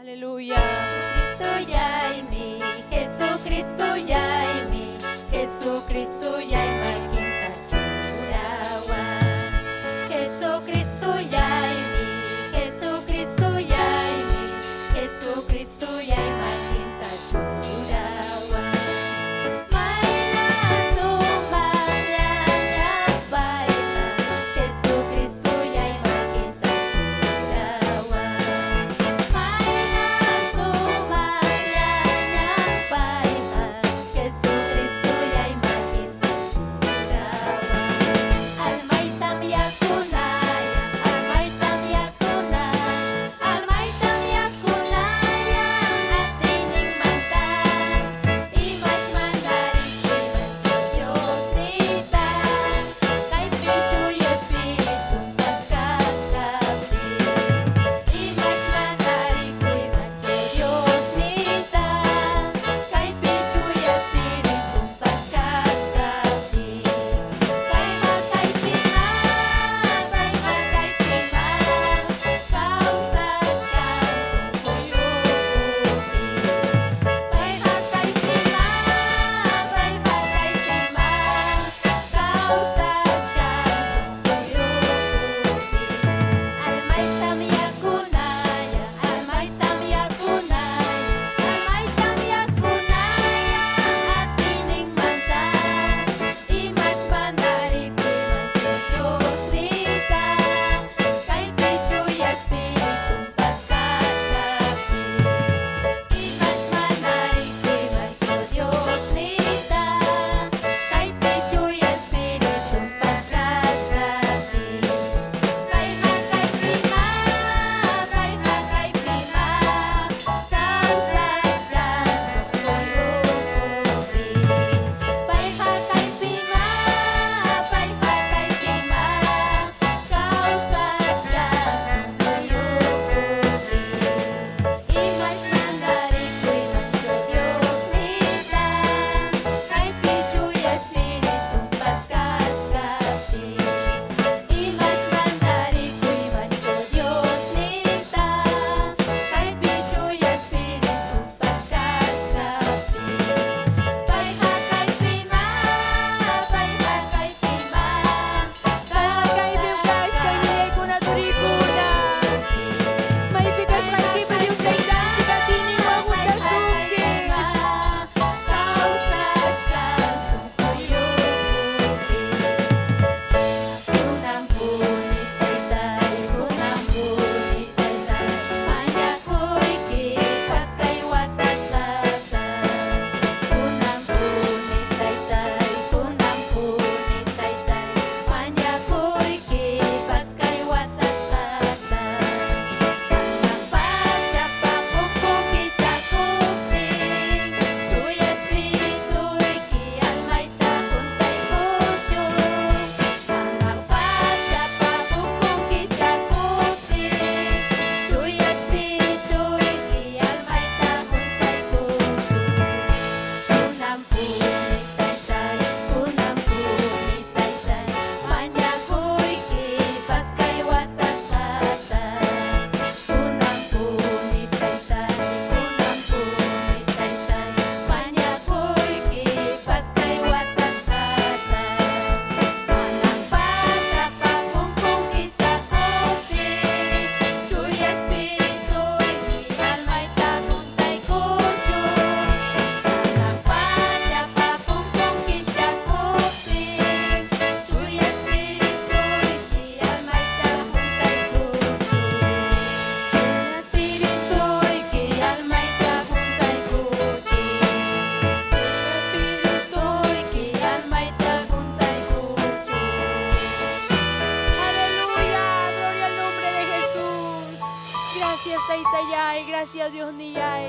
Aleluya. Jesucristo Jesucristo yaymi, Jesucristo yay makinta churawan. Jesucristo yaymi, Jesucristo yaymi, Jesucristo yay makinta churawan. Mayna sumaqllaña payqa, Jesucristo yay makinta churawan. Mayna sumaqllaña payqa, Jesucristo yay makinta churawan. Almaytam yakunaya, almaytam yakunaya, almaytam yakunaya, atiyninmanta. Imach mana rikuymanchu Diosniyta, kaypi Chuya Espiritunpas kachkaptin. Imach mana rikuymanchu Diosniyta, kaypi Chuya Espiritunpas kachkaptin. Payqa kaypimá, payqa kaypimá, kawsachkan sunquy ukupi. Payqa kaypimá, payqa kaypimá, kawsachkan sunquy ukupi. Almaytam yakunaya, almaytam yakunaya, almaytam yakunaya, atiyninmanta. Imach mana rikuymanchu Diosniyta, kaypi Chuya Espiritunpas kachkaptin. Imach mana rikuymanchu Diosniyta, kaypi Chuya Espiritunpas kachkaptin. Payqa kaypimá, payqa kaypimá, kawsachkan sunquy ukupi. Payqa kaypimá, payqa kaypimá, kawsachkan sunquy ukupi. Imach mana rikuymanchu Diosniyta, kaypi Chuya Espiritunpas kachkaptin. Imach mana rikuymanchu Diosniyta, kaypi Chuya Espiritunpas kachkaptin. Payqa kaypimá, payqa kaypimá, Kaypim kachkan kawsachkan willaykuna turikuna. ukupi. Maypi kasqaykipi Dios taytanchik atiyninwan huntasunki. Kawsachkan sunquy ukupi. Kunanpuni taytay, kunanpuni taytay, mañakuyki paskay watasqata. Kunanpuni taytay, kunanpuni taytay, mañakuyki paskay watasqata. Hanaq pachapa punkun kichakuptin, Chuya Espirituyki almayta huntaykuchun. Hanaq pachapa punkun kichakuptin, Chuya Espirituyki almayta huntaykuchun. Kunanpuni taytay, kunanpuni taytay, mañakuyki paskay watasqata. Kunanpuni taytay, kunanpuni taytay, mañakuyki paskay watasqata. Hanaq pachapa punkun kichakuptin, Chuya Espirituyki almayta huntaykuchun. Hanaq pachapa punkun kichakuptin, Chuya Espirituyki almayta huntaykuchun. Chuya Espirituyki almayta huntaykuchun. Espirituyki almayta huntaykuchun. Aleluya, gloria al nombre de Jesús. Gracias, Taytayay, gracias, Diosniyay.